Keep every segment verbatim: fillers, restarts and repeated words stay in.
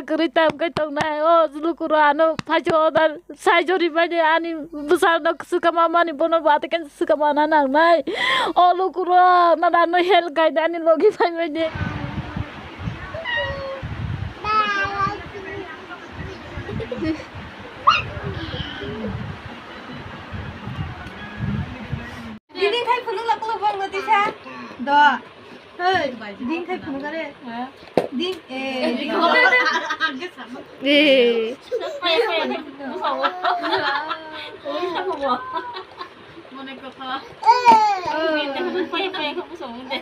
Kwrwi tam kai tongnai. O lukuro ano phaicho da sai jori bai de ani bwsa no swkama mani bono bate kan swkama na nangnai. O lukuro na ano hel kai de ani logi bai bai de. Dini khai phunuk la kolo bong no tisa. Do. Hey, ding khai phunuk are. Ding, eh, ding. Eh. Mone kotha. Paya paya khe bwsong de.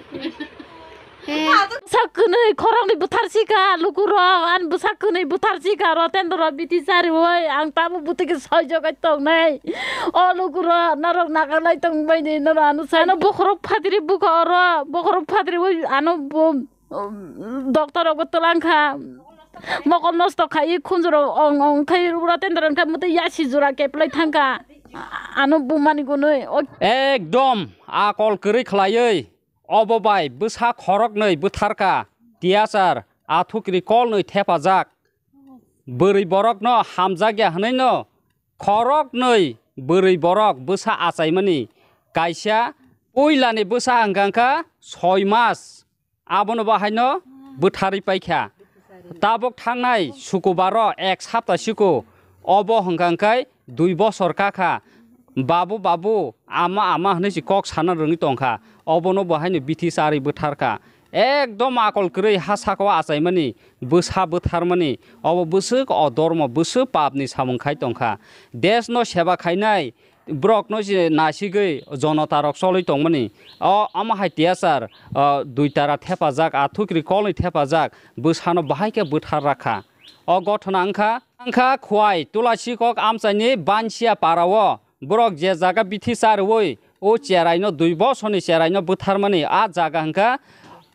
He. Bwsa kwnwi khoroknwi bwtharsika lukurok, ani bwsa kwnwi bwtharsika Rotendra biti chariwi, ang tamo bwtwikhe soijogai tongnai. O lukurok norok nakarlai tongbaini norok ano sai. Ano bokhorok phatri bukha oro, bokhorok phatriwi ano bo, um, doctor rokbo twlangkha. Mokol nosto khai khunjurok ong ong khai Rotendra wngkha mwtwi yasi jora keplai thangkha. Ano bumani gunwi. O ekdom akol kwrwi khlaiwi. Obo bai bwsa khoroknwi bwtharkha, tiyachar athukri kolnwi thepajak. Bwrwi borokno hamjakya hwnwino khoroknwi bwrwi borok bwsa achaimani. Kaisa puilani bwsa hwnkha kha soi mas, abono bo haino bwtharwi paikha. Tabuk thangnai sukubaro ek sapta siko obo hwnkha hwnkhe dui bosor kakha. Babu, babu, ama, ama hwnwi se kok sana rwngwi tongkha. Obono bo haino bithi charwi bwtharkha. Ekdom akol kwrwi ha saka o achaimani, bwsa bwtharmani. Obo bwswk odormo, bwswk papni samung khai tongkha. Desno seba khainai, borokno se nasigwi jonotarok cholwi tongmani. O, omo hai tiyachar, o, dui tara thepajak, athukri kolni thepajak, bwsano bahai khe bwthar rakha. O gothona wngkha, wngkha Khwai Tulasikok amchaini Bansia parao borok je jaga bithi charwi o cheraino dui bosoni cheraino bwtharmani a jaga wngkha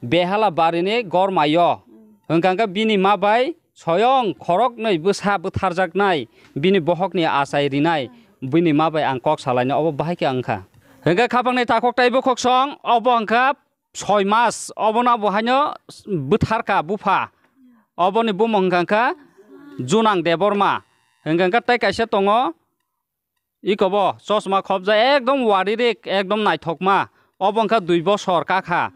Behala barini Gormaio. Wngkha wngkha bini ma bai Soyong khoroknwi bwsa bwtharjaknai, bini bohokni achai rinai, bini ma bai ang kok salainai, obo bahai khe wngkha. Hwnkhe khapangni takhuk tei bukhuksong, obo wngkha soi mas, obono bo haino bwtharkha bupha, oboni bumung wngkha kha Junang Debbarma, hwnkhe kha tei kaisa tongo, Iko bo chosma khopjak ekdom waririk ekdom naithokma. Obo wngkha dui bosor kakha.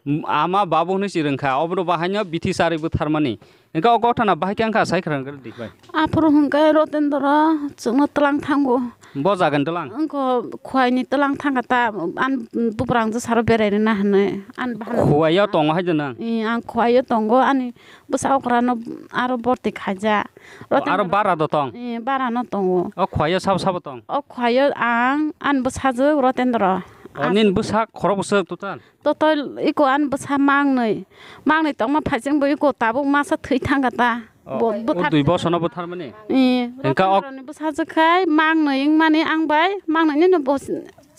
M-, ama babu hwnwi chirwngkha. Obono bahaino bithi charwi bwtharmani. Hwnkhe o gothana bahai khe wngkha sai khwrang di bai. Aphuru hwnkhe Rotendra chwngno twlang thango. Bo jagani twlang? Wngkha Khwaini twlang thangkha ta, ani buprang jwsaro berai rwna hwnwi. Ani bahan Khwaio tongo hai de nang? Ee, ang Khwaio tongo. Ani bwsa okrano aro borti khaijak. O, aro Rotendra bara do tong? Ee, bara no tongo. O Khwaio sabo sabo tong? O Khwaio ang, ani bwsajwk Rotendra. O, nini bwsa khorok bwswk total? Total iko ani bwsa mangnwi. Mangnwi tongma phaising bo iko tabuk masa thwi thangkha ta. O, bo, o bwthar dui bosono bwtharmani? Ee, hwnkha ok. Rotendrani bwsajwk khai mangnwi wngmani ang bai mangnwini no bo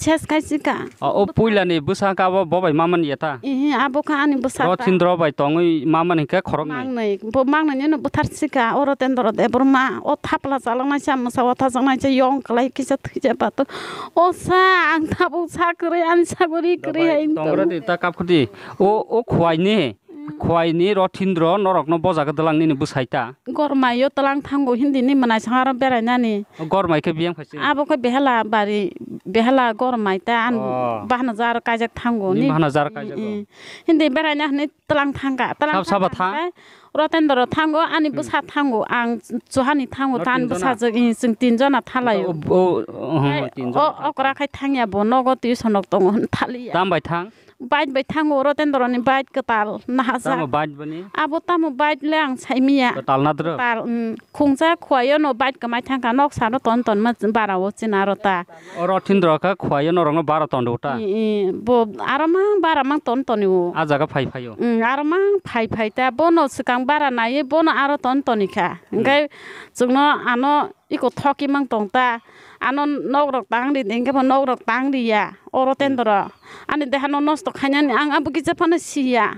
ses khai sika. O, o puilani bwsa khe abo bo bai mamani ya ta? Ee, abo kha ani bwsa ta. Rotindra bai tongwi mamani hwnkhe khoroknwi? Mangnwi. Bo mangnwini no bwthar sika, o Rotendra Debbarma, o thapla chaloknai sa, mwsa wathajaknai sa, yong kwlai kisa thwija pato. O sa, ang tabuk sa kwrwi, ani sagori kwrwi hai wng tongo. Tongra di, ta kap khudi. O, o Khwaini, Khwaini Rotindra norokno bojago dwlang nini bwsai ta? Gormaio twlang thango, hindi ni mwnaisong aro berainani. O Gormai khe biyang phaising? Abo khe Behala bari, Behala Gormai ta, ani bahana jar kaijak thango. Ni bahana jar kaijak. Hindi beraina hwnwi twlang thangkha, twlang sab saba thangkha thang? Hwnkhe Rotendra thango, ani bwsa thango, ang Chuhani thango, ta ani bwsajwk, ee, chwng tin jona thalaio. O, o, o, o, tin jona. O okra khai thangya bo, nogo tuition rok tongo hwn thaliya. Tam bai thang? Bike bai thango, Rotendra ni bike kwtal nahajak. Tamo bike bani? Abo tamo bike le ang saimiya. Kwtal nadro? Kwtal, um, khungsa Khwaio no bike kwmai thangkha, nok sano ton ton ma bara o china aro ta. O Rotindra kha Khwaio norokno bara tondu ta? Ee, ee, bo aro mang bara mang ton toni o. A jaga phai phai o? Ee, aro mang phai phai ta. Bono swkang bara naiwi bono aro ton toni kha. Hmm. Hwnkhe chwngno ano iko thoki mang tong ta. Ano nok rok tang ri, hwnkhe bo nok rok tang ri ya. O Rotendra. Ani deha no nosto khainani ang abo kisa phano si ya.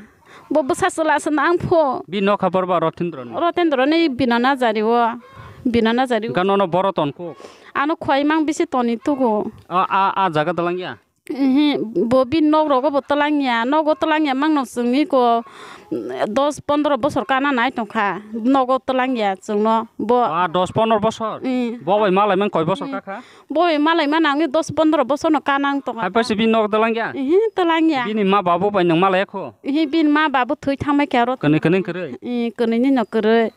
Bo bwsa chwla se nang pho. Bini nokha borba Rotindra ni? Rotindra ni bina najari o. Bina najari o. Hwnkhe nono boro ton kuk? Ano Khwai mang bisi toni tugo. A, a, a jaga dalang ya? Ehe, bo bini nok rogo bo twlang ya. Nogo twlang ya mangno chwngni ko dos pondro bosor kana nai tongkha, nogo twlangya chwngno. Bo Ah, dos pondro bosor? Mm. Bo bai malai man koi bosor Mm. kakha? Bo bai malai man ang dos pondro bosor no kana ang tongkha. Hai paise bini nog twlangya? Ihi, twlangya. Bini ma babu bai nwng malai kho? Ihi, bini ma babu thwi thangmai kha aro. Kwnwi kwnwi kwrwi? Ih, kwnwi ni no kwrwi.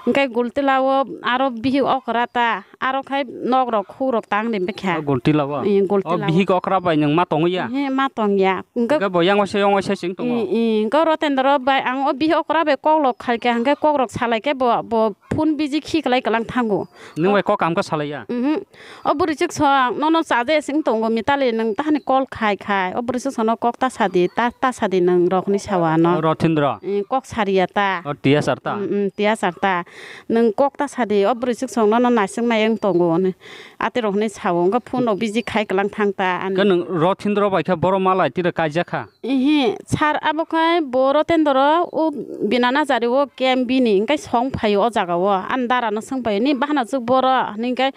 Hwnkhe gulti lao aro bihik okra ta, aro khai nok rok khuk rok tang rim bikha. O gulti lao? Ih, gulti O lao. Bihik okra bai nwng ma tongwi ya? He, ma tong ya. Hwnkhe Hwnkhe bo yang waisa, yang waisa sing tongo? Ih, ih, hwnkhe Rotendro bai ang o bihik okra bai kok lok khai kha, hwnkhe kok rok salai khe bo, bo phone busy khi kwlai kwlang thango. Nwng bai kok kam khe salai ya? Mhm. O bwrwi chwk song, nono chaje sing tongo, Mitali, nwng tahani call khai khai. O bwrwi chwk songno kok ta sadi, ta, ta sadi nwng rok hinwi sawa no. O Rotindro? Mm, kok sariya ta. O T S R ta? Mm, mm, T S R ta. Nwng kok ta sadi, o bwrwi chwk song nono naising nai wng tongo, hwnwi ati rok hinwi sao. Wngkha phone rok busy khai kwlang thang ta ani. Khe nwng Rotindro bai khe boro malai tira kaijak kha? Ihi, sir, abo khai bo Rotendro o Binana Jari o camp bini, hwnkhe song phaio o jaga o. Ani dara no swng phaio, "Ni bahana chwk boro?" Hwnkhe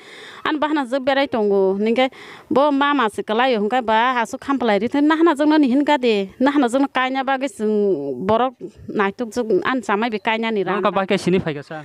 ani bahana chwk berai tongo. Hwnkhe bo mama se kwlaio, hwnkhe ba aswk khampalai ri thai, "Nahana chwk no ni hinka de, nahana chwk no kaina bagwi chwng borok naituk chwk ani chamai bai kaina ni rang." Nokha bai khe sini phaikha sa?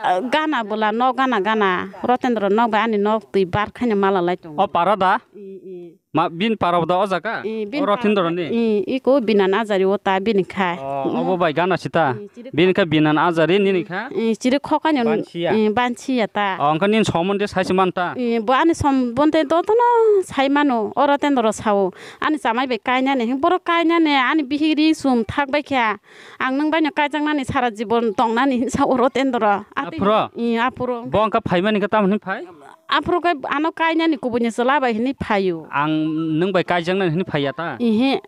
Ah, gana bwla nok gana gana, Rotendro nok bai ani nok twi bar khaina mala lai tongo. O para da? I, i. Ma, bin para da o jaga? I, bin O para Rotindro da. Ni? I, iko Binan Ajari o ta bini khai. O, obo bai gana sita. I, chiri Bini kha Binan Ajari, nini kha? I, chiri khokani on-, Bansiya. I, Bansiya ta. O, wngkha nini somonde saisi man ta? I, bo ani somonde dotono sai mano, o Rotendro sao. Ani chamai bai kainani, borok kainani, ani bihik ri sum thak bai kha. Ang nwng bai no kaijaknani sara jibon tongnani hinwi sa o Rotendro. Ati Aphuru? I, aphuru. Bo wngkha phaimani khe tamo hinwi phai? Aphuru khe ano kainani kubuini chwla bai hinwi phaio. Ang nwng bai kaijaknani hinwi phaiya ta? Ihi.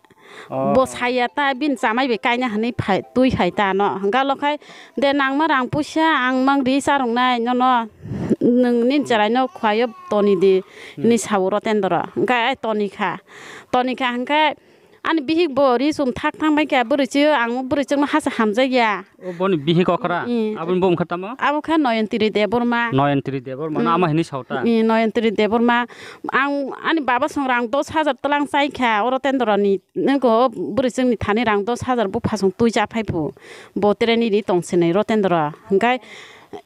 Oh. Bo saya ta bini chamai bai kaina hinwi phai, twi phai ta ano. Hwnkhe alo khai de nangma rang puisa ang mang ri charwngnai nono nwng nini chwraino khwlaio toni di Hmm. hinwi sa o Rotendro. Hwnkhe ai toni kha. Toni kha hwnkhe Ani bihik bo ri sum thak thang bai kha, bwrwi chwk, ang bwrwi chwkno hasa hamjak ya. O boni bihik okra? Mm. Aboni bumung kha tamo? Abo kha Noyontri Debbarma. Noyontri Debbarma, Mm. Ama hinwi sao ta? Mm, Noyontri Debbarma. Ang ani baba song rang dos hajar twlang chai kha, o Rotendro ni, nokho bwrwi chwkni thani rang dos hajar bupha song twi cha phai phu. Bo tere ni ri tong sinai Rotendro. Hwnkhe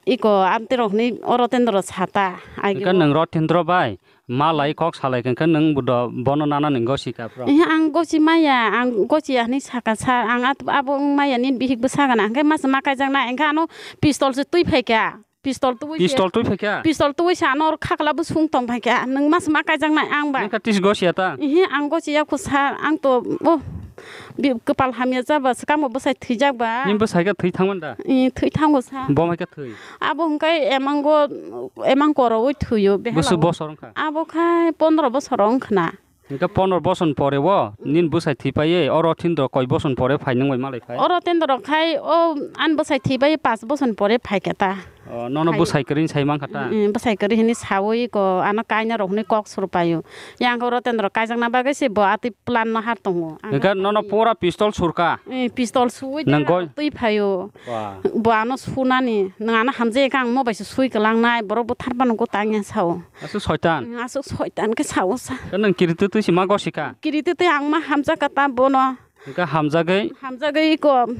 iko amtwi rok hinwi o Rotendro sa ta. Ai Hwnkhe bo- nwng Rotendro bai? Malai kok salai khe nwng bodo bono nana ni gosi ka phro. Ehe, ang gosi maya, ang gosi ya hinwi saka sir, ang at-, abo wng maya nini bihik bwsa gana, hwnkhe masa ma kaijaknai, hwnkhe ano pistol se twi phaikha, pistol twi Pistol twi phaikha? Pistol twi se ano khakla bwswng tong phaikha, nwng masa ma kaijaknai ang ba. Nwng kha tis gosi ya ta? Ehe, ang gosi ya kho sir, ang to, oh, Bi-, kwpal hamya jaba swkangbo bwsai thwijak ba. Nini bwsai khe thwi thangman da? Ee, thwi thango sa. Bo mai khe thwi? Abo hwnkhe emango, emang koroui thwio, behela Bwswk o. Bosor wngkha? Abo khai pondro bosor wngkha na. Hwnkhe pondro bosor pore o nini bwsai thwi paiye, o Rotindro koi bosor pore phai nwng bai malai phai? O Rotindro khai o ani bwsai thwi bai paanch bosor pore phaikha ta. O, nono Hai. Bwsai kwrwi sai mankha ta? Mm, mm, bwsai kwrwi hinwi saui ko, ano kaina rok hinwi kok surpaio. Yang ko Rotendro kaijakna bagwi se bo atwi plan no har tongo. Ang Hwnkhe nono pura pistol surka? Mm, pistol suui Nang goi? Twi phaio. Wa. Bo ano sunani, nang ano hamjai kha ang mo bai se sui kwlangnai, borok bo tharpano go tangya sao. Aswk soitan? Mm, aswk soitan khe sao sa. Khe nang kiri twi twi se ma gosi kha? Kiri twi twi ang ma hamjak kha ta bono. Hwnkhe hamjagwi? Hamjagwi iko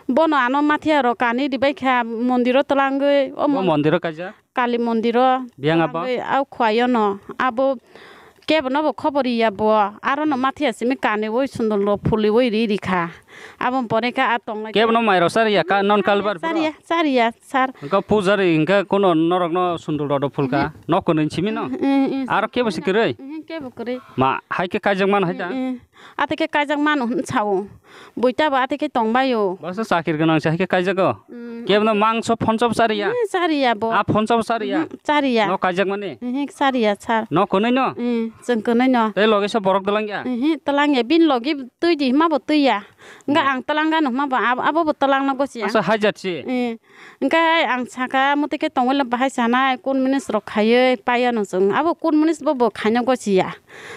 bono ano mathiya rok kanwi ribai kha mondiro twlangwi. O Bo mon-, mondiro kaijak? Kali mondiro. Biyang abo? Twlangwi au khwlaio no. Abo kebo no bo khobor ya bo. Aro no mathiya simi kanwi oi sundul rok phuli oi ri ri kha. Abo pore kha a tonglai. Kebo no mairok chariya ka non kalbar bro? Chariya, chariya, sir. Hwnkhe pujari hwnkhe kuno norok no sundul rok do phulka. Mhm. Nok kwnwi simi no? Mhm, mhm. Aro kebo si kwrwi? Mhm, kebo kwrwi. Ma, hai khe kaijak mano hai da? Mhm. Ate khe kaijak mano hwn sao. Buita bo ate khe tong baio. Bwsa chakir gwnang se hai khe kaijago. Mm. Kebo no mangso phonso bo chariya? Mm, chariya bo. A phonso bo chariya? Mm, chariya. No kaijak mani? Mm, chariya, sir. No kwnwi no? Mm, chwng kwnwi no. Tei loge se borok twlang ya? Mm, twlang ya. Bini loge twi di hima bo twi ya. Hwnkhe Mm. ang twlang gano hima bo abo, abo bo twlang no gosi ya. Asa hai jat si? Mm. Hwnkhe ang saka, "Muti khe tongwi le bahai sanai, kun minis rok khaiwi paiya no chwng." Abo kun minis bo bo khaina gosi ya.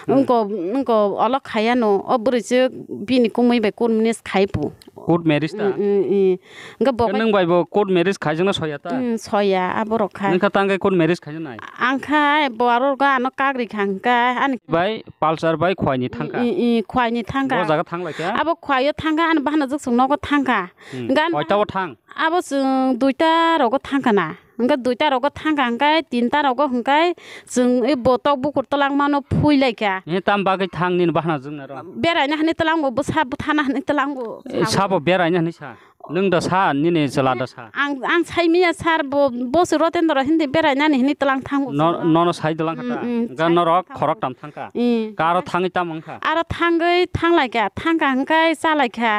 Hmm. Wngko, wngko olo khaiya no, o bwrwi se bini kumui bai kun minis khai pu. Court marriage ta? Mm, mm, mm. Hwnkhe bo Khe nwng bai bo court marriage khaijakna soya ta? Mm, soya, abo rok khai. Nwng kha tang khe court marriage khaina nai? Ang khai bo aro ga ano kagri kha hwnkhe ani Bai Pulsar bai khwai ni thangkha? Mm, mm, mm, khwai ni thangkha. Bo jaga thang lai kha? Abo khwai o thangkha, ani bahanajwk chwng nogo thangkha. Hmm. Gan Koita o thang? Abo chwng duita rogo thangkha na. Hwnkhe duita rogo thangkha, hwnkhe tinta rogo hwnkhe chwng ebo tok bukur twlangmano phuilaikha. He, tam bagwi thang nini bahanajwk naro? Beraina hwnwi twlango, bwsa bwthana hwnwi twlango. Eh, sabo beraina hwnwi sa? Nwng da sa, nini chwla da sa? Ang, ang saimanya sir, bo, bo se Rotendra hindi berainani hini tlang thango. No, nono sai tlang kha ta? Mm, mm, hwnkhe sai norok thango. Khorok tam thangkha? Mm. Karo thangwi tamo wngkha? Aro thangwi thanglaikha, thangkha hwnkhe chalaikha.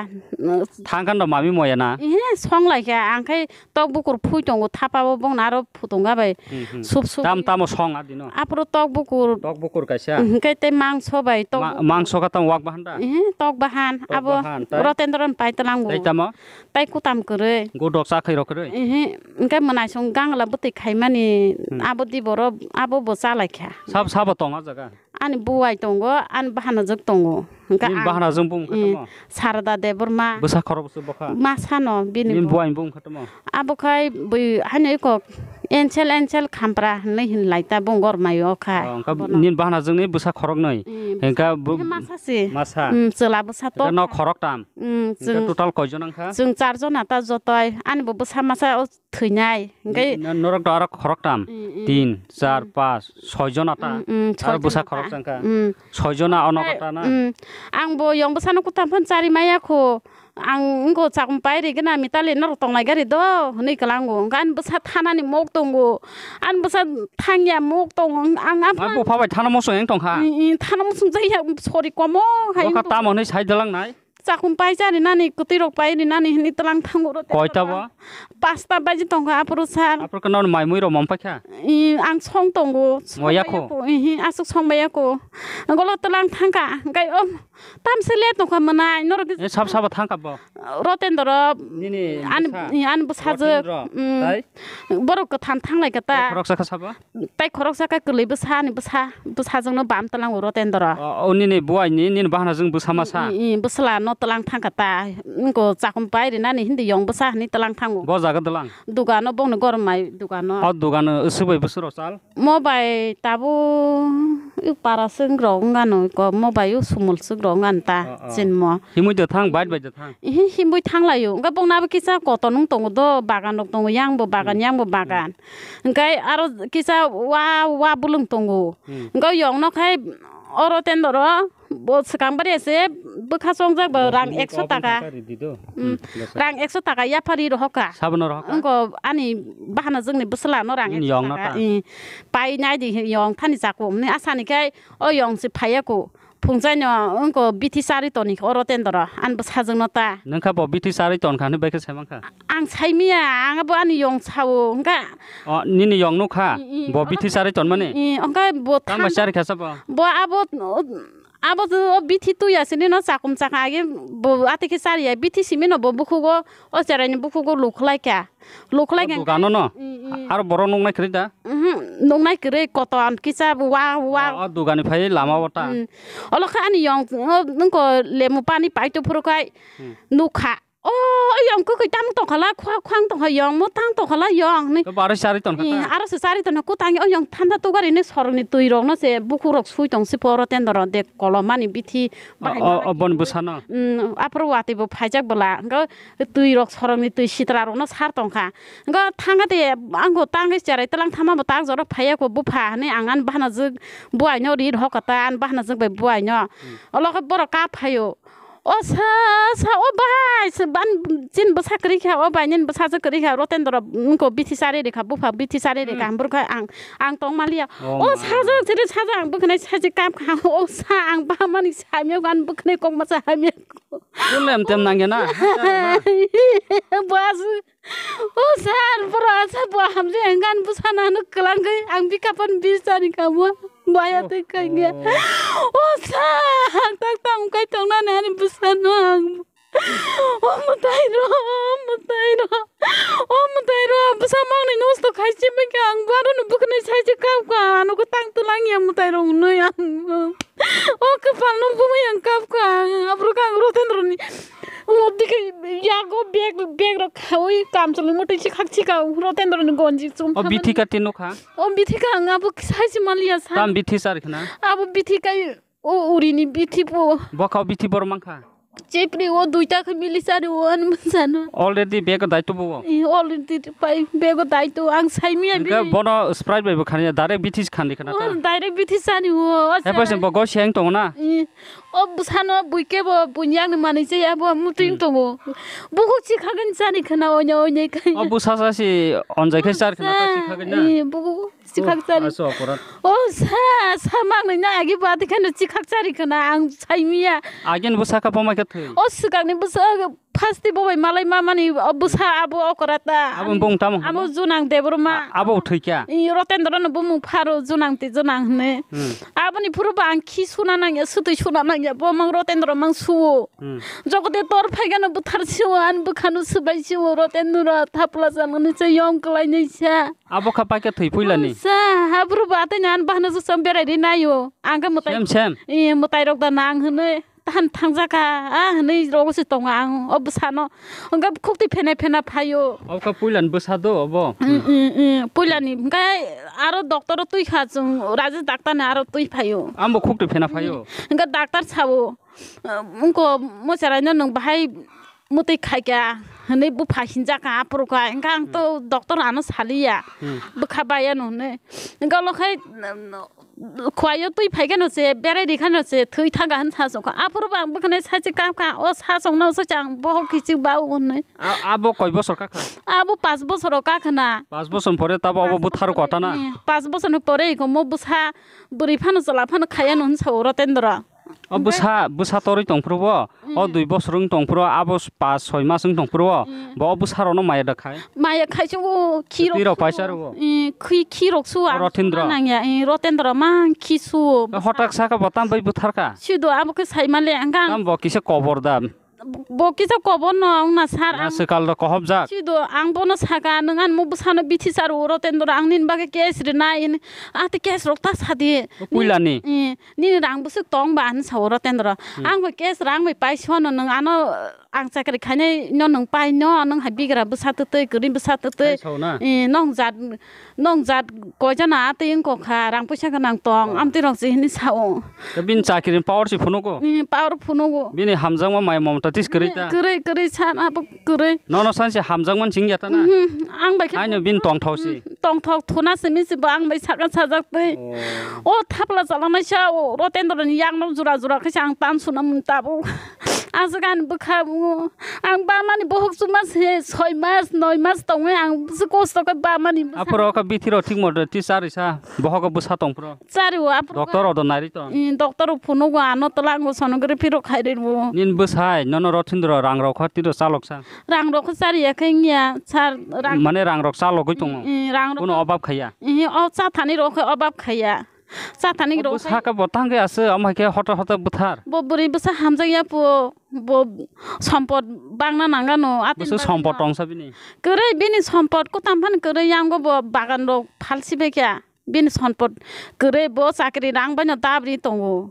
Thangkha no mami moya na? Ihe, songlaikha, ang khai tok bukur phui tongo, thapa bo bongna aro phutunga bai. Hmm, hmm. Sup sup. Tam tamo song adino? Aphuru tok bukur. Tok bukur kaisa? Hwnkhe tei mangso bai tok Ma-, bukur. Mangso kha tamo wak bahan da? Ihe, tok bahan. Tok abo bahan, tai? Rotendra ni pai tlango. Tai tamo? Tai kutam kwrwi. Godok chakhai rok kwrwi? Ehe, hwnkhe mwnaisong gangla bwtwi khaimani Hmm. abo diboro abo bo chalaikha. Sab, sabo tong o jaga? Ani buwai tongo, ani bahanajwk tongo. Hwnkhe Nini ang, bahanajwk bung khe eh, tamo? Sarada Debbarma. Bwsa khorok bwswk bokha? Masano bini Nini bo. Buwai bung khe tamo? Abo khai bui haino eko Angel, Angel Khampra hinwi hinlai ta bung gormai o kha. Oh, hwnkhe Bono. Nini bahanajwk ni bwsa khoroknwi? Eh, Hwnkhe bwsa. bu-, Hwnkhe masa se. Masa? Hmm, chwla bwsa Hwnkhe to. Nok khorok tam? Hmm, Hwnkhe chwng, total koijon wngkha? Chwng charjon ata jotoi. Ani bo bwsa masa o thwinai. Hwnkhe N-, norok to aro khorok tam? Hmm, hmm. Tin, char, Hmm. pas, soi jon ata. Hmm, hmm, Aro soi bwsa jon khorok ata. Changkha? Hmm. Soi jona ono Ai, kota na? Hmm. Ang bo yong bwsano kutam phan chari maya kho. Ang wngkho chakmung pai ri gana mitali norok tongnai gari do hwnwi kwlango. Hwnkhe ani bwsa thanani mok tongo. Ani bwsa thangya mok tongo. Ang Ma aphano bupha bai thana mosong eng tongkha? I, i, thana mosong jaya sori komo hai Bokha wngkha. Tamo hwnwi sai dalang nai? Chakmung pai chari nani kwtwi rok pai ri nani hwnwi tlang thango ro Koita tengkha. Bo? Pasta baji tongkha aphuru sar. Aphuru khe nono mai mui rok mom paikha? I, ang song tongo. Moya kho? Song baiya kho. Ihi, aswk song baiya kho. Golo tlang thangkha. Hwnkhe o Tamse le tongkha mwnai, norok E, sab sabo thangkha bo? Rotendra, Nini ani, bwsa? Ani bwsajwk, Rotendra, mm, tai? Borok kwtham thanglai kha ta. Tai khoroksa kha sabo? Tai khoroksa kha kwlwi bwsa, ani bwsa, bwsajwkno bam tlango Rotendra. O, o nini buai ni, nini bahanajwk bwsa masa? I, i, i, bwsla no tlang thangkha ta. Wngko chakum pai rinani hindi yong bwsa hinwi tlang thango. Bo jaga dwlang? Dugano bongni gorom mai dugano. O dugano swbai bwswk rok chal? Mo bai tabuk para swngrok wngano, ko mo bai o sumul swngrok wngani ta. Oh, oh. Chinmo. Himui da thang, bike bai da thang. Hi-, himui thanglaio. Wngkha bongno abo kisa kotor nung tongo do, bagan rok tongo, yang bo bagan, Hmm. yang bo bagan. Hmm. Wngkha aro kisa wa, wa bulung tongo. Hmm. Wngkha yong no khai oro tendoro. Bo swkang bari ase bwkha chongjak ba Dos rang minute ekso open taka. Thangkha, ready do. Mm, Hmm, yes, sir. Rang ekso taka yaphari rohokha. Sabono rohokha? Wngko ani bahanajwkni bwsla no rang Nini ekso yong no taka. Ta? Mm, pai nai di yong thani chakung ni asani khai o yong se phaiya ko. Phungchai no wngko bithi chari toni oro tendoro ani bwsajwk no ta. Nungkha bo bithi chari ton kha hinwi bai khe sai mankha? Ang saimia, ang bo ani yong sao, wngkha. O, nini yong nukha? Mm, mm, Bo ola bithi chari ton mani? Mm, mm, wngkha bo Tamo thanda. Chari kha sa bo? Bo abo, Abo je o bithi twi asini no chakum chakha age bo ati khe chariya bithi simi no bo bukhugo o cherai ni bukhugo lukhlai kha lukhlai O kha dugano no? Mm, mm. Aro borok nuknai kwrwi da? Mhm, nuknai kwrwi koton kisa wa wa. O, o dugani phai lama o ta? Mm. Olo kha ani yong o nungko lemu pani paito phuru khai Hmm. nukha. O, o yong kwkwi tamo tongkhala, khwa-, khwang tongkha yong, mwtang tongkhala yong, hinwi. Khe bo aro se chari tonkha ta? Aro se chari tonkha, kwtang o yong thanda tugari hinwi sorokni twi rokno se bukhuk rok sui tong si poro tendoro de kolomani bithi O, bahai o, o, boni bwsano? Mm, aphuru watwi bo phaijak bwla, hwnkhe twi rok sorokni twi sitra rokno sar tongkha. Hwnkhe thangkha de, ang bo tangwi cherai twlang thama bo tak jora phaiya kho bupha hinwi ang ani bahanajwk buaino ri rwkha ta, ani bahanajwk bai buaino. Hmm. Olo khe borok kap phaio. O sa, sa, o bai, sa ban, chin bwsa kwrwi kha, o bai nini bwsajwk kwrwi kha, Rotendra, mm, ko bithi chari rikha, bupha bithi chari rikha, Hmm. hwnbwrwkha ang, ang tong maliya. Oh O ma. sajwk, chiri sajwk, ang bwkhanai sachi kap kha, o sa, ang bahamani samya, ang bwkhanai kok masa hamya. Kulem tem nangya na? Bas, O sir, boro asa bo hamjak hwnkhe ani bwsano ano kwlangwi ang bikhapan bisani kamo baya twi kanya. Oh. O sir, ang tak tamo kai tongnani ani bwsano ang. O mwtai rw, o mwtai rw, o mwtai rw, bwsa mangni nosto khai simi khe ang bo aroni bwkhanai saisi kap kha, ano kwtang twlang ya mwtai rw hwnwi ang. O kwpal no bumui ang kap kha, aphuru khe ang Rotendra ni o dikhe yago bag, bag rok khaui kamchwlwi mwtwi si khak si kha Rotendra ni gonji chum O thamani. Bithi ka tino kha? O bithi kha ang abo sai si maliya sa. Tam bithi sar khna? Abo bithi kai o uri ni bithi bo. Bo kha o bithi bor mang kha? Chepri o duita khe mili sari o, ani bwsano. Already bego daito bo. Eh, already pai bego daito, ang saimiya bini. Bono Sprite bai bo khani, direct bithi khan di khana ta. Direct bithi sani o. He paisa bo go siang tongo na. Eh, o bwsano buike bo bunyang ni manwi se abo muting tongo. Bukhuk chikhagin sani khana onya onya khai. O bwsa sa si onjai khai sar khana ta chikhagin na. Eh, bukhuk Chikhak chari. Aso oporat. O sa, sa mangnai na agi bati kheno chikhak chari khana ang saimiya. Agin bo saka poma khe thwi. O swkangni bwsa first bo bai malai mamani o bwsa abo okora ta. Abo bung tamo. Abo Junang Debbarma. Abo thwikya. I Rotendra no bumung pharo Junang te Junang hne. Aboni phuru ba ang khi suna nangya, sutwi suna nangya, bo mang Rotendra mang suo. Jogode tor phaigano buthar siwo, an bukhano swbai siwo, Rotendra thapla janani se yong kwlainai sa. Abo kha paikhe thwi puilani. Sa, habru ba tei nan bahna jwsam berai ri naio. Ang khe mwtai. Sem, sem. Eh, mwtai rok da nang hwnwi. Tahan thangjaka, ah, hwnwi rogo se tongo ang, o bwsano. Hwnkhe khukti phena phena phaio. Abo kha puilani bwsa do, obo? Mm, mm, mm. Puilani, hwnkhe aro doctor o twi kha chwng, Rajesh doctor ni aro twi phaio. Ambo khukti phena phaio. Hwnkhe doctor sao, "Wngko mocharaino nwng bahai mwtwi khaikha," hwnwi bupha hinjak kha, aphuru kha. Hwnkhe ang to doctor ano saliya. Bwkha bayano hwnwi. Hwnkhe olo khai, um, khuaio twi phaikheno se, berai rikheno se, thwi thangkha hwn sa songkha. Aphuru bo ang bwkhanai sachi kap kha, o sa songno sachi ang bohok kichik ba o hwnwi. A-, abo koi bosor kakha? Abo pas bosoro kakhna. Pas bosor pore tabo abo buthar kotana? Eh, pas bosorni pore iko mo bwsa bwrwi phano chwla phano khayano hwn sa o Rotendra. O bwsa, bwsa torwi tongphuru bo, o dui bosor wng tongphuru, abo pas soi mas wng tongphuru bo, o bwsa rokno maya da khai? Maya khai se o, khi rok paisa rwo. Eh, khi, khi rok su ang Rotendra. Nangya, eh, Rotendra mang khi su o. Hotak saka bo tam bai bwthar kha? Sido abo khe sai male ang kang. Tam bo kisa kobor da? Bo kisa kobor no wng na sir, ang swkal rok kohop jak. Sido ang bono saka, nwng ani mo bwsano bithi sar o Rotendra, ang nini bagwi case rinai hwnwi. Ate case rok ta sadi. Puilani. Eh, nini rang bwswk tong ba hwn sa o Rotendra. Ang bai case rang bai pai sono nwng ano, ang chakri khainai no nwng pai no, nwng hai bigra bwsa twtwi, kwrwi bwsa twtwi. Pai sao na? Eh, nong jat, nong jat koi jana atwi wng kok kha, rang puisa gwnang tong, amtwi rok se hini sao. Bini chakri ni power se phunugo? Eh, power phunugo. Bini hamjakma mai momta tis kwrwi ta? Kwrwi, kwrwi sa abo kwrwi. Nono sanse hamjakmani ching ya ta na? Ang bai khe. Aino bini tongthok si. Tongthok thuna simi si bo ang bai saka sajak twi. O thapla chalangnaisa o Rotendra ni yakno jura jura khe ang tan suna mun tabuk. Aswk ani bwkha bungo. Ang bamani bohok chuma se soi mas, noi mas tongwi ang se kosto khe bamani bwsa. Aphuru kha bithi rok thik moto ti charisa bohok bwsa tongphuru. Chari o aphuru. Doctor rok do nari tong. Doctor rok phunugo ano twlango sonography rok khairi rwo. Nini bwsai nono Rotendra rang rok kha tiro chalok sa. Rang rok khe chari ya khe wngya, sir, rang. Mane rang rok chalogwi tongo? Mm, mm, rang rok. Bono obab khaiya? Mm, o cha thani rok khe obab khaiya. Cha thani rok khe. Saka bo tangwi aswk, omo hai khe hoto hoto bwthar. Bo bwrwi bwsa hamjak ya po, bo sompot bangna nangano, ati. Bwswk sompot tongsa bini? Kwrwi bini sompot kwtam phano kwrwi, yango bo bagan rok phalsi bai kha. Bini sompot kwrwi, bo chakri rang baino dabri tongo.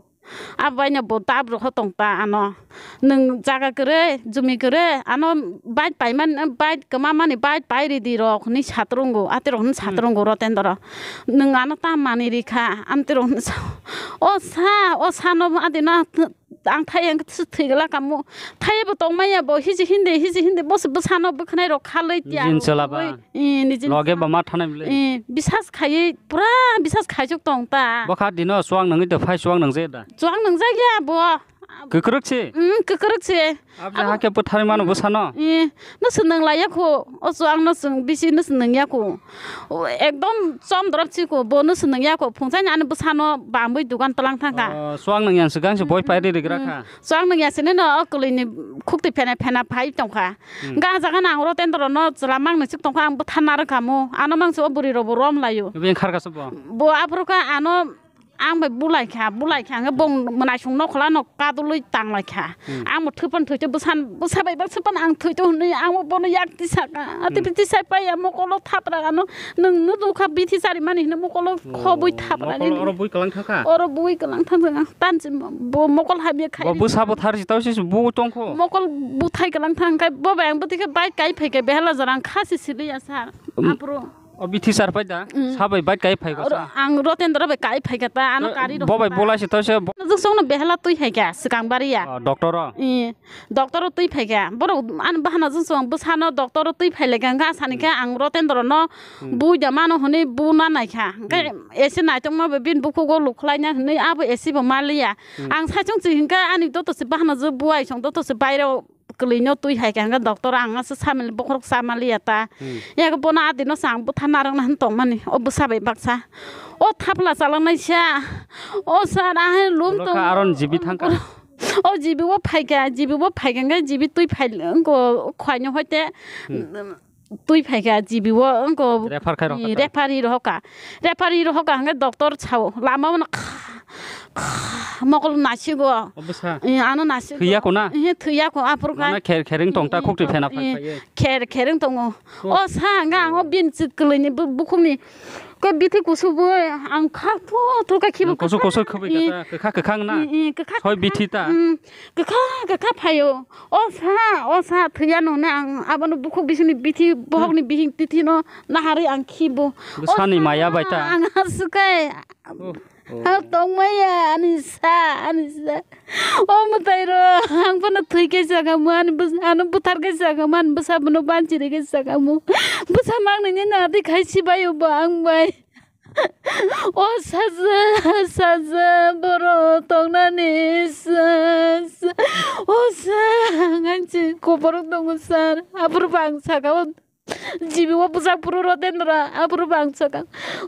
Abo baino bo dab rokho tong ta ano. Nwng jaga kwrwi, jumi kwrwi, ano bike paimani, bike kwmamani bike pai ridi rok hwnwi satrwngo, aterok hwnwi satrwngo Rotendra. Nwng ano tam manwi rikha, amterok hwnwi sa. O sa, o sano adina ang thai ang thwi gwla kamo. Thai bo tongmaya bo hiji hindi, hiji hindi bo se bwsano bwkhanai rok khalwi tiya. Jin chalaba. Loge ba ma thanai mle. Eh, bisas khaiwi, pura bisas khaijak tong ta. Bokha dino chuang nangwi de phai chuang nangje da. Chuang nangjak ya bo. Kwkrwk se? Mm, kwkrwk se. Aboni hakhe bwtharwi mano bwsano? Eh, no se nang laiya kho. O chuang no chwng bisi no se nang ya kho. O, ekdom chom drop si kho, bo no se nang ya kho. Phungchai ani bwsano bamwi dugan tlang thang kha. O, chuang nang yang se gang se boi pai ri ri gra kha. Chuang nang ya se no o kwlwi ni khukti phena phena phai tong kha. Ga jaga nang Rotendra no chwla mang nang sik tong kha, ang bwtha narwk kha mo. Ano mang se o bwrwi rok bo rom laio. Bini kharkasa bo? Bo aphuru kha ano ang bai bulai kha, bulai kha, hwnkhe bong mwnaisong nokhla no kadulwi tanglai kha. Ang bo thwipan thwito bwsan, bwsa bai baksa pan ang thwito hwnwi ang bo bono yak tisa kha. Ati biti sai pai ya mokolo thapra ano nwng no nukha bithi sari mani hwnwi mokolo khobwi thapra. Mokol oro bui kwlang thangkha? Oro bui kwlang thangkha. Tansi bo mokol hamya khai. Bo bwsa bo thar si tau si bu tongkho. Mokol buthai kwlang thang khai bo bai ang bwtwi khe bai kai phai khe behela jora ang khasi sili ya sa. Apro. O bithi sar pai da? Mm. Sabai bike kai phai ko Ro-, sa? Ang Rotendra bai kai phai kha ta, ano Bo-, kari rok bo bai ta. Bolai se to se bo- Jwk song no behela twi hai kha, swkang bari ya. Ah, doctor o? Eh, doctor o twi phai kha. Borok ano bahana jwk song bwsano doctor o twi phai lai kha, hwnkhe asani khe ang Rotendra no Hmm. bui da mano hwnwi bu na nai kha. Hwnkhe Hmm. ese naitokma bai bini bukhugo lukhlai na hwnwi abo ese bo ma liya. Hmm. Ang saichung chi hwnkhe ani doto se bahana jwk buai song doto se bairo kwlwino twi hai kha, hwnkhe doctor ang ase samil bokhorok sama liya ta. Hmm. Yak bono adino se ang bwtha narwkna hwn tongmani, o bwsa bai baksa. O thapla chalangnaisa. O sir, ahai lum Ulo tong. Kha aron jibi thangkha. O jibi o phaikha, jibi o phaikha, hwnkhe jibi twi phai, wngkha khuaino hoite, Hmm. twi phaikha, jibi o wngkha Refer khai rok i, kha ta. Referee rohokha. Referee rohokha, hwnkhe doctor sao, lama o no kha, kha, mokol nasigo. O bwsa. I, ano nasigo. Thwiya ko na? Ihi, thwiya ko, aphuru Mana khai. Kher kher wng tong ta, I, khukti phena phai i, phai ye. Kher kher wng tongo. Oh. O sa, hwnkhe ang o Oh. bin chwk kwlwini bu-, bukhukni. Khe bithi kusu bo ang kha thu thu khe khibo Nang kusu kwkha. Kusu khwbai I, kha ta, kwkha kwkha wng na? I, i, kwkha Soi kwkha. Bithi ta? Mm, kwkha kwkha phaio. O sa, o sa, thwiya nung ne ang abono bukhuk bisingni bithi, bohokni bihing tithi no naharwi ang khibo. Bwsani O sa, maya bai ta? Ang aswk khe. Oh, oh. Ha tongmaya ani sa, ani sa. O mwtai rok, ang phano thwi khe sakamu, ani bwsa, ano bwthar khe sakamu, ani bwsa bono banchiri khe sakamu. Bwsa mangni ni nadi khai sibaio bo ang bai. O saja, saja, borok tongnani sa, sa. O sa, ang anchi koborok tongo sir. Aphuru bo ang saka o jibi o bwsa phuru Rotendra, aphuru bo ang saka.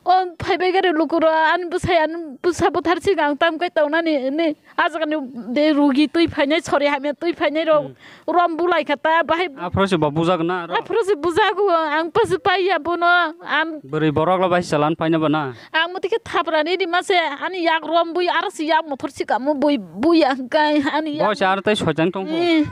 O phaibai gari luku rok, ani bwsai, ani bwsa bwthar sika ang tam kai tongnani, ni. Ah jaga ni de rugi twi phainai, sori hamya twi phainai rok Hmm. rom bulai kha ta, bahai Aphuru se bo bujak na aro? Aphuru se bujago, ang pasi paiya bono, ang Bwrwi borok lo bai se chalan paina bo na? Ang muti khe thapra ni rima se, ani yak rom bui, aro se yak mothor sika mo bui, bui ang kai, ani yak Bo se aro tai sojang tong kho? Eh,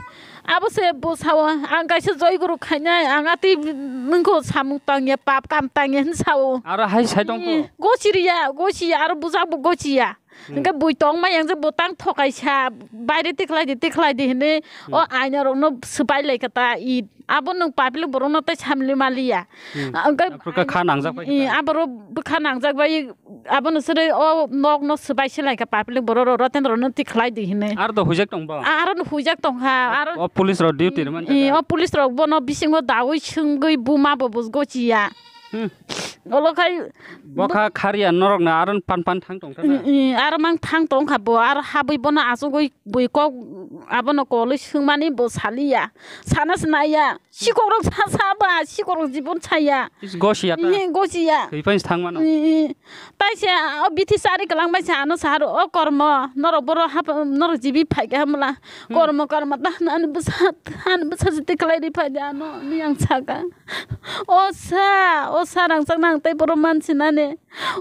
abo se bo sao, ang kaisa joy guru khainai, ang ati nungkho samung tangya, pap kam tangya hin sao. Aro hai sai tong kho? Eh, gosi riya, gosi ya, aro bujak bo gosi ya. Hmm. Hwnkhe bui tongma yang je bwtang thokaisa, baire tikhlai di, tikhlai di hinwi o Hmm. aina rokno swbai lai kha ta, i abo nwng public borokno tei samli maliya. Hmm. Ah, hwnkhe Aphuru kha kha nangjak bai i, kha ta? Aborok bwkha nangjak bai, abono sere o nokno swbai se lai kha public borok rok, Rotendra no tikhlai di hinwi. Aro do huijak tong bo? A-, aro no huijak tong kha, aro O police rok duty rwmani I, kha ta? O police rok bono bisingo daui swngwi buma bo bus gochiya. Hmm. Olo khai Bo kha khariya norok na aro pan pan thang tong thana. I, i, aro mang thang tong kha bo, aro habwi bono achugwi bui kok abono kolwi swngmani bo saliya. Sana sinaya. Sikok rok sa, sa ba, sikok rok jibon saya. Is gosiya ta? Ihe, gosiya. Thwi phai thang mano. I, i. Tai se o bithi sari kwlang bai se ano sahar o kormo, norok boro hap-, norok jibi phai kha hamla. Hmm. Kormo, kormo ta hwnani bwsa, ani bwsa se tikhlai ri phai de ano, ni ang saka. O sa, o sa rangchak nang tei borok mansinani.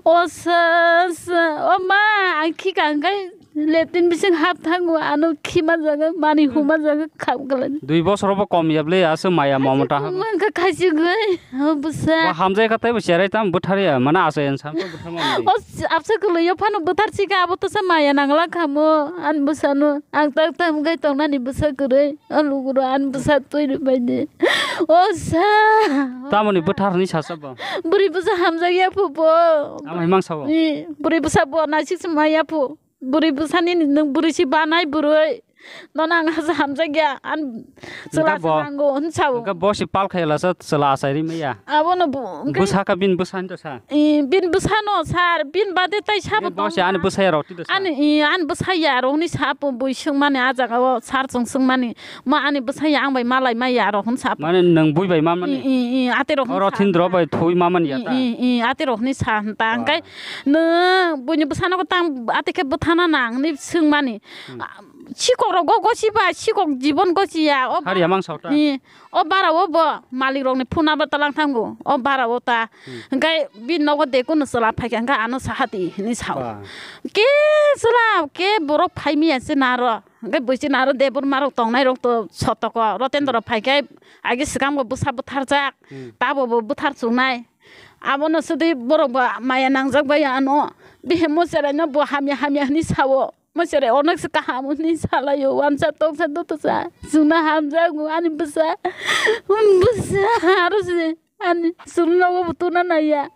O sa, sa, o ma, ang khika hwnkhe latrine bising hap thango, ano khima jaga, mani Hmm. huma jaga khap glani. Dui bosor bo kom ya ble, aswk maya mamata ha. Mangkha khasi gwi, o bwsa. Bo hamjai kha tei bo cherai tam bwthar ya, mana aswk en sam bwthar ma mani. O s-, absa kwlwi yo phano bwthar sika, abo to sa maya nangla khamo, ani bwsano. Ang tak tam gai tongnani bwsa kwrwi. O lugurok ani bwsa twi rwbaidi. O sa. Tamoni bwthar hwnwi sasa bo? Bwrwi bwsa hamjakya phu bo. Tamo himang sabo? Ni, bwrwi bwsa bo naisik se maya phu. Bwrwi bwsani nwng bwrwi si banai bwrwi. Nono ang hasa hamjakya. An chwla Hwnkhe bo, se nango hwn sao. Hwnkhe bo si pal khailasa chwla achai ri maya. Abono bo, hwnkhe Bwsa kha bini bwsa hinto sa? I, bini bwsano sir, bini bade tai sabo Hwnkhe bo si ani bwsaya rok tito sa? Ani, i, ani bwsaya rok hwnwi sa po bui swngmani a jaga o sir chwng swngmani. Ma ani bwsaya ang bai malai maya rok hwn sa po. Mane nwng bui bai ma mani? I, i, i, ate rok hwn Oro sa thindro hwn ta. Bai thui ma mani ya ta? I, i, i, ate rok hwnwi sa hwn ta. Ba. Hwnkhe nwng buini bwsano ko tang ate khe bwthana nang hwnwi swngmani. Hmm. A, sikok rok go gosi ba, sikok jibon gosi ya. O Har ba-, yamang sa ta? I, O bara o bo malik rok ni phone number talang thango. O bara o ta. Hmm. Hwnkhe bini nogo de kunu chwla phaikha hwnkhe ano sahati hinwi sao. Ba. Ke chwla ke borok phaimiya se naro. Hwnkhe bwisi naro de borma rok tongnai rok to sotoko. Rotendra Hmm. phaikhe age swkang bo bwsa bwtharjak. Hmm. Tabo bo bwthar chungnai. Abono sudi borok bo maya nangjak bai ano. Bihemo cherai no bo hamya hamya hinwi sao. Mo sere onek se kaham hwnwi salaio, wansa toksa dotosa. Chwngno hamjago ani bwsa. Bwsa aro se. Ani chwngno bo tuna naiya.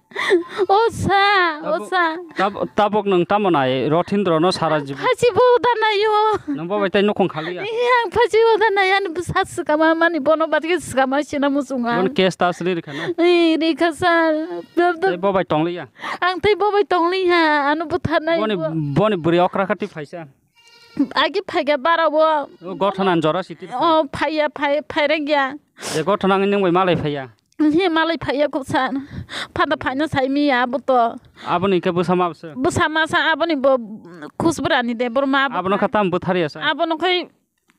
O sa, o Tabuk, sa. Tab-, tabuk nwng tamo nai Rothindro no sara jibo. Phachi bo da naio. Nwng bo bai tai nukhung khaliya. Iya, ang phachi bo da nai ani bwsa swkama mani bono batwi swkama sina muchunga. Bono case ta sri rikha na. Ei, rikha sa. Tei bo bai tongliya. Ang tei bo bai tongliya, ano bwtharnai Boni, bo. Boni bwrwi okra kha twi phaisa. Agi phaikha bara bo. O gothana jora siti. O phaiya, phai, phairekya. Je gothana nwng bai malai phaiya. He malai phaiya kok sa. Phanda phaina saimiya abo to. Aboni ke bwsa ma bwsa. Bwsa ma sa aboni bo khusbrani de borma abo. Abono kha tam bwtharya sa. Abono khai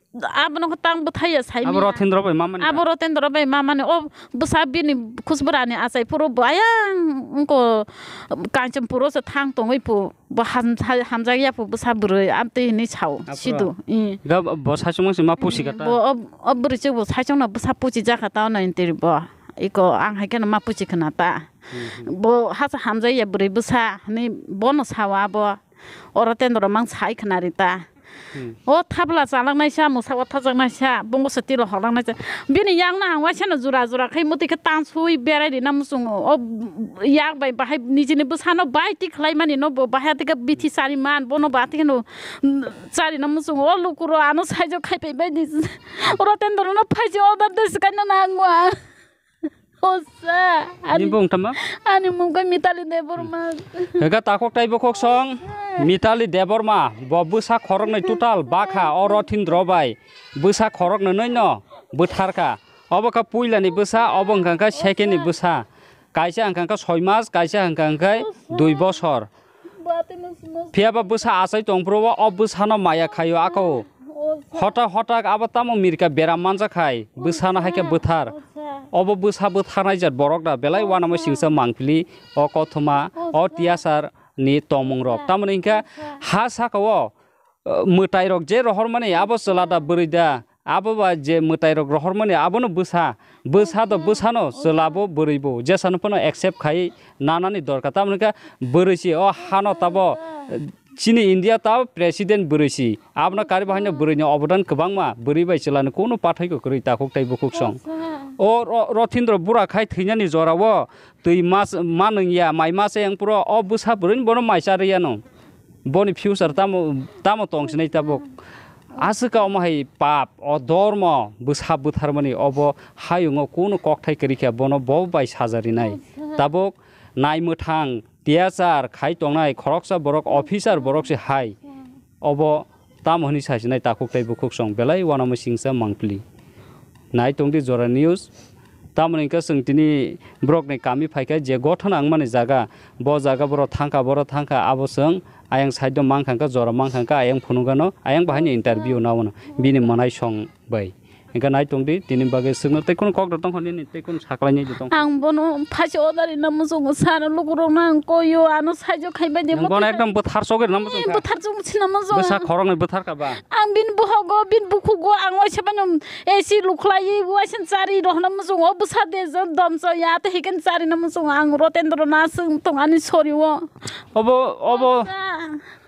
Abono khe tang bwthaiya saimiya. Abo Rothindro bai mamani Abo ba? Rotendro bai mamani o bwsa bini khusbrani achai phuru bo ayang wngko Kanchanpuro se thang tongwi phu bo ham-, hamjakya phu bwsa bwrwi amtwi hinwi sao Aphuru. Sidu. Ih. Ga bo saichung se ma pusi kata. Bo o, o bwrwi chwk bo saichung no bwsa pusi jakha ta no entri bo. Iko ang hai kheno ma pusi khna ta. Hmm, hmm. Bo hasa hamjakya bwrwi bwsa hinwi bono sao abo. O Rotendro mang sai khna ri ta. Hmm. O thabla chalaknai sa, mwsa wathajaknai sa, bungo se tilo hoklaknai sa. Bini yakno ang waisano jura jura khai mwtwi khe tansui berai rina muchungo. O yak bai bahai nijini bwsano bai tik khlai mani no bo bahai atikhe bithi chari man, bono bo atikhe no, mm, chari na muchungo. O lukuro ano saijo khai pai bai di. O Rotendro no phaiji order de swkaina nango ang. O sa, ani, Ni bung tama? Ani mung khe Mitali Debbarma. Ega takhuk tai bukhuk song Mitali Debbarma, bo bwsa khoroknwi total bakha o Rothindro bai bwsa khoroknwi no bwtharkha. Obo kha puilani bwsa, obo hwnkha khe second ni bwsa. Kaisa hwnkha khe soi mas, kaisa hwnkha khe dui bosor. Phiya ba bwsa achai tong phuru o bwsano maya khaio ako. Hotak hotak abo tamo mirka beram manjak khai bwsano hai khe bwthar. Obo bwsa bwtharnai jat borok da belai uanamo singsa mangpili o kothoma o tiyasar ni tongmung rok. Tamoni hwnkhe ha saka o, uh, mwtai rok je rohor mani abo chwla da bwrwi da. Abo ba je mwtai rok rohormani abono bwsa, bwsa do bwsano chwla bo bwrwi bo jesano phano accept khai nanani dorkar. Tamoni khe bwrwi se o hano tabo, eh, chini India tabo president bwrwi se. Abono kari bo haino bwrwini obodan kwbangma, bwrwi bai chwlani kunu pathai kwrwi takhuk tai bukhuk song. O ro-, Rothindro bura khai thwinani jorao twi mas ma nungya, mai masa yang puro o bwsa bwrwini bono mai charwi yano. Boni future tamo, tamo tong sinai tabuk. Aswk ka omo hai pap, o dormo bwsa bwtharmani obo hayungo kunu kokthai kwrwi khe bono bo bai saja rinai. Tabuk nai mwthang tiyachar khai tongnai khoroksa borok, officer borok se hai. Obo tamo hwnwi sasinai takhuk tei bukhuk song belai uanamo singsa mangpili. Nai tongdi Jora News. Tamoni hwnkhe chwng tini borokni kami phaikha je gothana wngmani jaga, bo jaga borok thangkha, borok thangkha, abo chwng ayang side o mankha hwnkhe, jora mankha hwnkhe, ayang phunukgano, ayang bahaini interview nao bini mwnaisong bai. Hwnkhe nai tongdi, tini bagwi chwngno tei kunu kok rok tongkha nini, tei kunu saklainai tong. Ang bono phaisi order rina muchungo, sano lukurokno ang koio, ano saijo khaibai de. Nwng bono ekdom bwthar chogwi rina muchung kha. Bwthar chugwi sina muchung. Bwsa khoroknwi bwthar kha ba? Ang bini bohogo, bini bukhugo, ang waisa baino A C lukhlaiwi waisa chari rohorna muchungo, bwsa de je domso ya tei hikhe charina muchungo, ang Rotendro no aswk tong ani sori o. Obo, obo,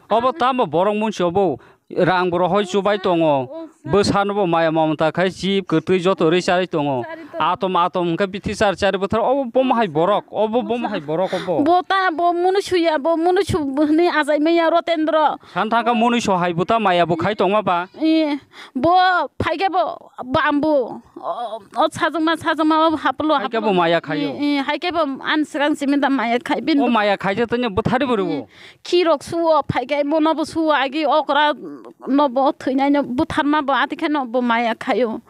obo tamo borok munsi obo. Rang bo rohoi chubai tongo. Bwsano bo maya mamata khai chip kwtwi joto rwi charwi tongo. Atom atom hwnkhe bithi char chari bwthar obo bomo hai borok, obo bomo hai borok obo. Bo ta bo munu suya, bo munu su hwnwi ajai maya Rotendro. San thangkha munu so hai bo ta maya bo khai tongma ba. Bo phaikhe bo bambu. O, o sajwkma, sajwkma o haplo, hai khe bo haplo. Maya khaio. Hai khe bo ani swkang simi da maya khai bini. O maya khai je tanya bwthari bo rwo. Khi rok suo, phai khe bono bo suo, agi okra no bo thwinai no bwtharma bo ati khe no bo maya khaio.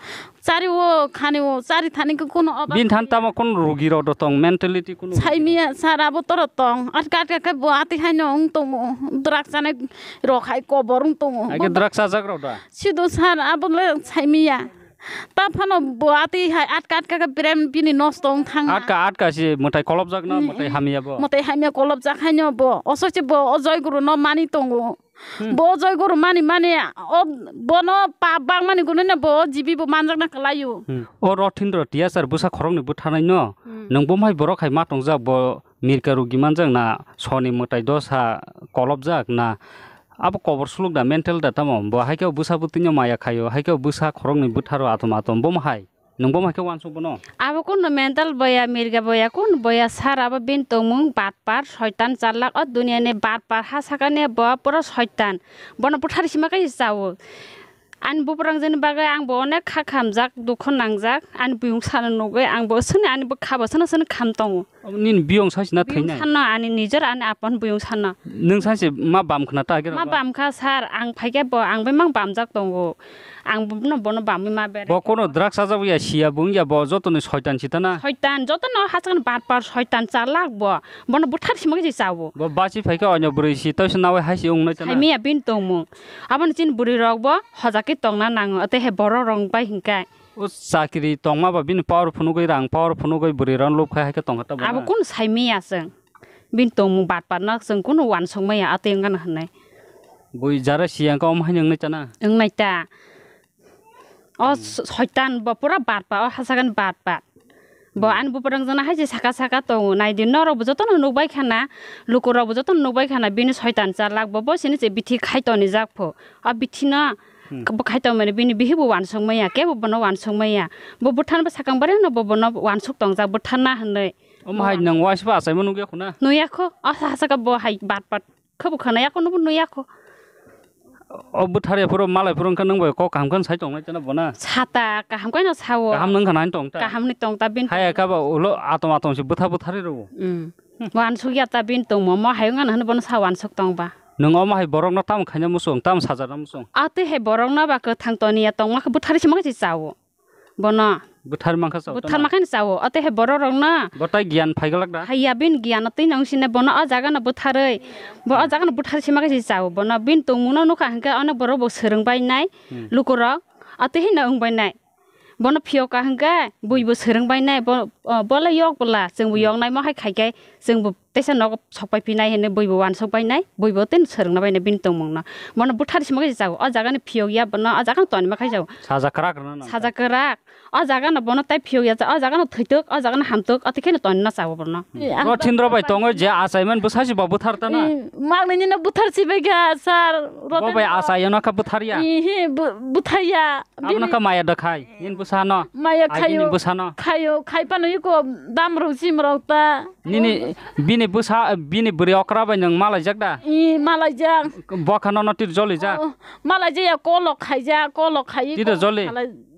Chari o khani o, chari thani khe kuno oba. Bini than tamo kun rugi rok do tong, mentality kun rugi rok. Saimiya sara bo toro tong, atka atka khe bo ati hai no wng tongo, drug chanai rok hai kobor wng tongo. Agi drug chajak rok da? Sido sar abo le saimiya. Ta phano bo atwi hai atka atka khe brem bini nosto wng thang na. Atka atka se mwtai kolopjak na, mwtai hamya bo. Mwtai hamya kolopjak haino bo. Osochi bo o Joy Guru no mani tongo. Bo o Joy Guru mani mani o bono pap bang mani gune no bo o jibi bo manjak na kwlaio. O Rothindro tiyasar bwsa khoroknwi bwtharnai no. Nwng bo mai borok hai ma tongjak bo mirka rugi manjak na soni mwtai dosa kolopjak na. Abo kobor suluk da, mental da tamo? Bo hai khe bwsa bwtwino maya khaio, hai khe bwsa khoroknwi bwtharo atom atom, bomo hai? Nwng bo hai khe uansuk bono? Abo kuno mental boya, mirga boya, kun boya sir, abo bini tongmung batpar, soitan, chalak, o duniani batpar, ha sakani bo pura soitan. Bono buthar sima kai chao. Ani buprang jani bagwi ang bo onek kha khamjak, dukho nangjak, ani buyung sana nugwi ang bo sini ani bwkha bo sana sana kham tongo. Obo nini biyong saisi na thwinai? Biyong sanno ani nijor ani apon biyong sanno. Nwng saisi ma bam khna ta agero? Ma bam kha sir, ang phaikhe bo ang bai mang bamjak tongo. Ang bono, bono bamwi ma bere. Bo kono drugs sajak ya, siya bo wngya, bo jotoni soitan sitana. Soitan, jotono hachakni batpar soitan chalak bo. Bono buthar sima khe chao. Bo basi phaikhe onyo bwrwi si toisa nawi haisi wngnai tana. Saimiya bini tongmung. Aboni chini bwrwi rok bo hojak khe tongna nango. Tei he borok rok bai hinkai. O chakri tongma ba bini power phunugwi, rang power phunugwi bwrwi rok lub khai hai khe tongkha ta bo na? Abo kun saimiya chwng. Bini tongmung batpar no chwng kunu uansuk maya atwi wngkha hinwi. Bui jara siyang kha omo haino wngnai ta na? Wngnai ta. O s-, soitan bo pura batpa, o hachakani batpa. Bo ani buprang jana hai se saka saka tongo. Naidi norok bo jotono nukbai khana, lukurok bo jotono nukbai khana, bini soitan chalak bo, bo sini se bithi khai tonijak pho. O bithi no bo khai tongmani bini bihik bo uansuk maya, kebo bono uansuk maya. Bo butharno bo sakang barino bo bono uansuk tongjak butharna hinwi. Omo hai nwng waisa bo achaima nukya khuna? Nuyakho, o hachaka bo hai batpa. Khe bo khwnaya, kono bo nuya kho. O bwthar ya phuru malai phuru wngkha, nwng bai kok kaham khe sai tongnai chana bo na? Sata kaham khe no sao. Kaham nwng kha nai tong ta? Kaham ni tong ta bin. Haya kha ba ulo atom atom se bwtha bwthari rw. Hmm. Wansuk ya ta bin tongmo mo hayung ano hwn bono sa wansuk tong ba. Nwng omo hai borok no tamo khaina muchung, tamo sajarna muchung? Atwi hai borok no ba kwthang toni ya tongma khe bwthari se ma khe se chao. Bono. Bwthar mankha sao. Bwthar tana? Mankha ni sao. Ote he borok rok no. Bo tai giyan phai glak da? Haiya bin giyan twi nang sine bono o jaga no bwtharwi. Bo o jaga no bwthar sima khe sao. Bono bin tongmung no nukha hinkhe onek borok bo swrwng bai nai. Hmm. Lukurok. Ote he no wng bai nai. Bono phiyok ka hinkhe bui bo swrwng bai nai. Bo, o, bo le yok bwla. Chwng bo yok nai mo hai khai khe chwng bo Teisa nogo sok pai phinai hwnwi bui bo wansuk bai nai, bui bo tei swrwngna bai nai bini tongmung no. Bono bwthar sima khe chao, o jaga ni phiyok ya bono, o jaga no tonima khai chao. Saja kwrak rwna nang. Saja kwrak. O jaga no bono tai phiyok ya cha, o jaga no thwituk, o jaga no hamtuk, ati kheno tonina chao bono. Hmm. Rothindro bai tongo je achaiman bwsa si bo bwthar ta na. Hmm, magni ni no bwthar si bai kha, sir. Bo bai achai no kha bwthar ya. Ihi, bw-, bwthar ya. Abono kha maya da khai, nini bwsa no. Maya khayo. Bini bwsa no. Khayo, khai pano iko dam rok jim rok ta. Nini, bini bwsa, bini bwrwi okra bai nwng malaijak da? I, malaijak. Bokha nono tiro jolijak? Oh, malaijak ya, kolok khaijak, kolok khaiwi. Tiro joli?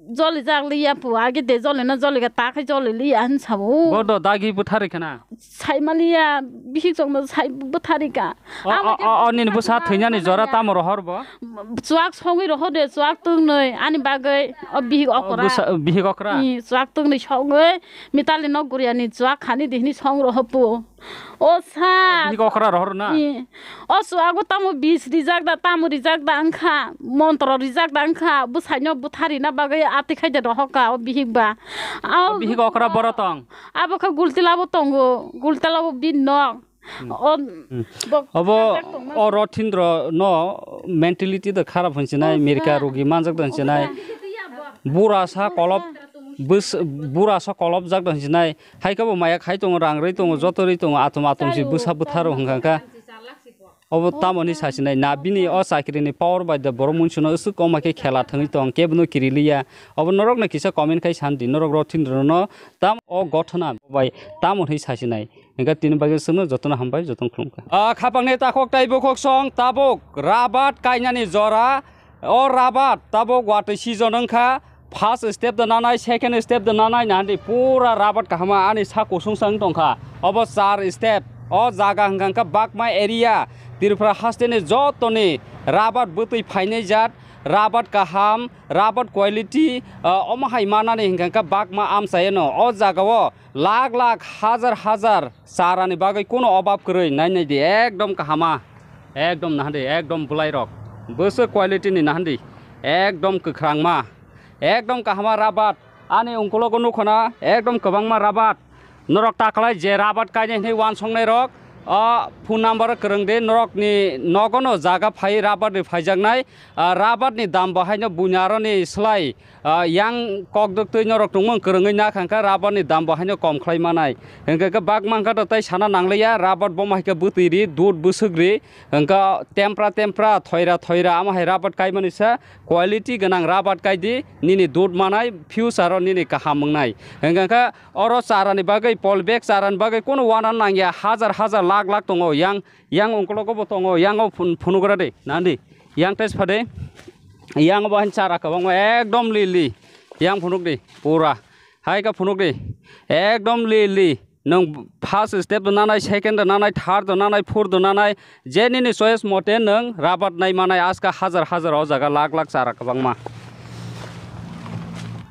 Jolijak liya pu, age de joli na joli ga ta khai joli liya hin sabo. Bodo dagi bwthari khana? Saimaliya, bihik chokno sai bwthari ka. O, o, o, o, nini bwsa thwinani jora tamo rohor bo? Chuak songwi rohor de, chuak tungnwi ani bagwi, o bihik okra. Bihik okra? I, chuak tungnwi songwi, Mitali nok guriani chuak khani dihni song rohopu. O sa. Bihik okra rohor na? I, o chuago tamo bis rijak da, tamo rijak da wngkha, montro rijak da wngkha, bwsaino bwthari na bagwi ati khai de rohor ka o bihik ba. O bihik okra boro tong? Abo kha gultila bo tongo, gultila bo bin nok. Hmm. O, hmm. Obo, o Rothindro no mentality da kharap hinsinai, Mirka rogi manjak da hinsinai. Bura sa kolop, bura sa kolop jak da hinsinai. Hai khe bo maya khai tongo, rang rwi tongo, joto rwi tongo, atom atom si bwsa bwtharo hwnkha kha. Obo tamoni sasinai na bini o chakri ni power bai da borok munsuno aswk koma khe khela thangwi tong, kebono kiriliya. Obo norok no kisa comment khai sandi, norok Rothindro no tam o gothona bai tamo hwnwi sasinai. Hingke tini bagwi chwngno jotono hambai, jotono khulumkha. Ah, khapangni takhuk tei bukhuk song tabuk rabat kainani jora. O rabat tabuk watwi season wngkha. First step da nanai, second step da nanai, nandi pura rabat kahama ani sa kusung sa wng tongkha. Obo char step. O jaga hwnkha khe Bakma area, Tripura hasteni jotoni rabat bwtwi phainai jat, rabat kaham, rabat quality, ah, omo hai manani hwnkha khe Bakma amchaino. O jagao Lakh lakh, hazar hazar charani bagwi kuno obab kwrwi, nai nai di, ekdom kahama, ekdom nahan di, ekdom bwlai rok, bwswk quality ni nahan di, ekdom kwkhrangma, ekdom kahama rabat, ani ungkulogo nukho na, ekdom kwbangma rabat, norok taklai je rabat kainai hwnwi uansuknai rok, O phone number kwrwng di, norokni nogono jaga phai rubber ni phaijaknai, ah, rubber ni dam bo haino buini aroni slai, ah, yang kokdwk twi norok tongmung kwrwngwi na kha, hwnkhe rubber ni dam bo haino kom khlai manai. Hwnkhe khe bak mankha to tei sana nangliya, rubber bomo hai khe bwtwi ri, dud bwswk ri, hwnkhe tempra tempra, thoira thoira, amo hai rubber kaimani sa quality gwnang rubber kai di, nini dud manai, future o nini kaham wngnai. Hwnkhe khe oro chara ni bagwi, polybag chara ni bagwi kono uanan nangya, hajar hajar lakh lakh tongo, yang, yang ungkologo bo tongo, yang o phun-, phunugra de, nandi, yang tei sade, yang bo hain chara kwbangma ekdom lili, yang phunuk di, pura, hai kha phunuk di, ekdom lili, nwng first step do nanai, second do nanai, third do nanai, fourth do nanai, je nini choice mote nwng rubber nai manai, aska hajar hajar o jaga lakh lakh chara kwbangma.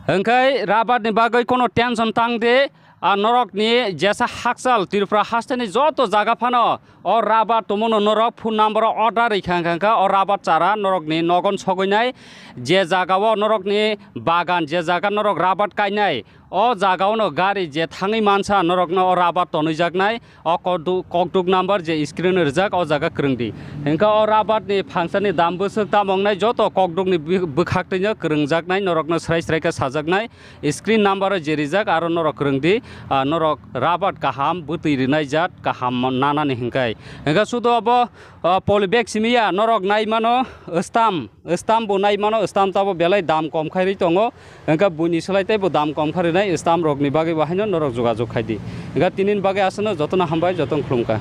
Hwnkhe rubber ni bagwi kono tension tang di, a norok ni jesa hakchal Tripura haste ni joto jaga phano o rubber tongmung no norok phone number o order rikha hwnkha hwnkha o rubber chara norok ni nogon sogwi nai, je jaga o norok ni bagan, je jaga norok rubber kainai, o jaga o no gari je thangwi mansa norok no o rubber tonwi jaknai. O kokduk, kokduk number je screen o rijak, o jaga kwrwng di. Hwnkhe o rubber ni phangsani dam bwswk tamo wngnai, joto kokduk ni bwi-, bwkhak twino kwrwngjaknai, norokno srai srai khe sajaknai. Screen number o je rijak, aro norok kwrwng di, ah, norok rubber kaham, bwtwi rinai jat kaham nanani hwnkhe. Hwnkhe sudo obo, ah, polybag simi ya, norok nai mano, stamp. Stamp bo nai mano, stamp tabo belai dam kom khai ri tongo, hwnkhe buini slai tei bo dam kom kha rinai stamp rok ni bagwi bo haino norok jogajog khai di. Hwnkhe tini ni bagwi aswkno jotono hambai, jotono khulumkha.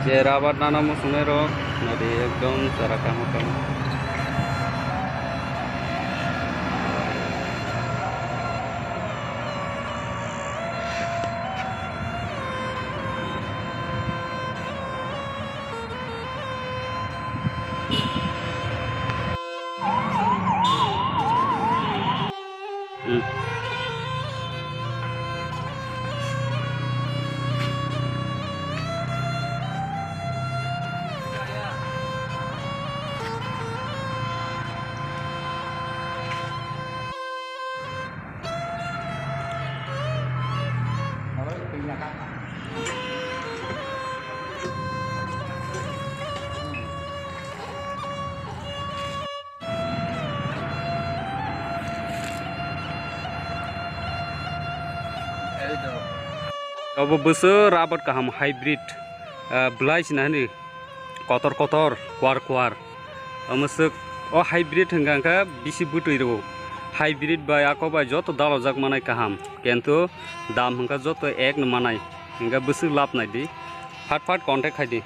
Je rubber nana muchungnai rok, nadi ekdom chara kamo kamo. Obo bwswk rubber kaham hybrid, ah, belai sina hwnwi kotor kotor, kuar kuar. Omo swk o hybrid hwnkha hwnkhe bisi bwtwi rwo. Hybrid bai ako bai joto dalojak manai kaham, kintu dam hwnkha joto ek no manai, hwnkhe bwswk lab nai di, phat phat contact khai di.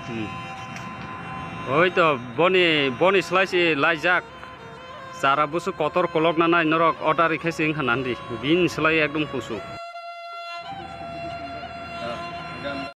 Hmm. Oi to, boni, boni slai se laijak. Chara bwswk kotor kolok nanai norok order rikhe se wngkha nandi. Bini slai ekdom kusu.